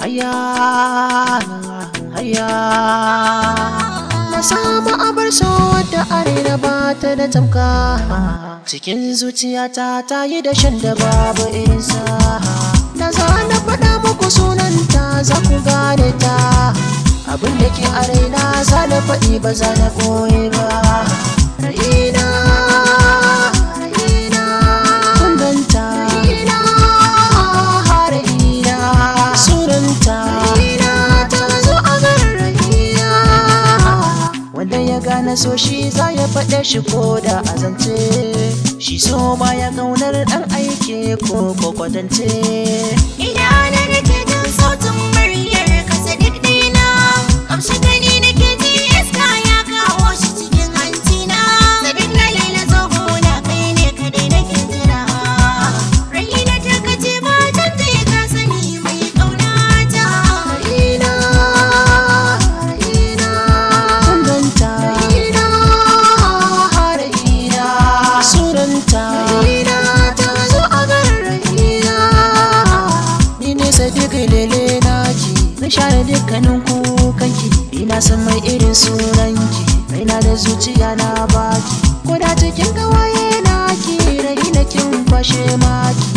Hayya hayya, na samu abar so da arena ba ta da tamka. Cikin zuciyata ta yi da shan da babu irinsa. Da za na faɗa muku sunanta za ku gane ta. Abin da ke a raina za na faɗi ba za na ɓoye ba. Raina, raina, kun ganta. Raina, raina, sunanta. Raina ta zo a garin raina. Wanda ya gane so shi za ya faɗe shi ko da a zance. Shi so ba ya ƙaunar ɗan aike ko kwatance. Ina na nake jin sautin muryar ka Sadiq dina. Kamshi gani nake ji iska ya kawo shi cikin hancina. Sadiq na Laila zogo na kai ne kadai nake jira. Raina ta kace ba canji ka sani mai ƙaunata. Raina, raina, kun ganta. Raina, raina, sunanta. Raina ta zo a garin raina. Ni ne Sadiq lele naki, na share dukkanin kukanki. Ina son mai irin sunanki, raina da zuciya na baki. Ko da cikin gawaye naki, raina kin kwashe maki.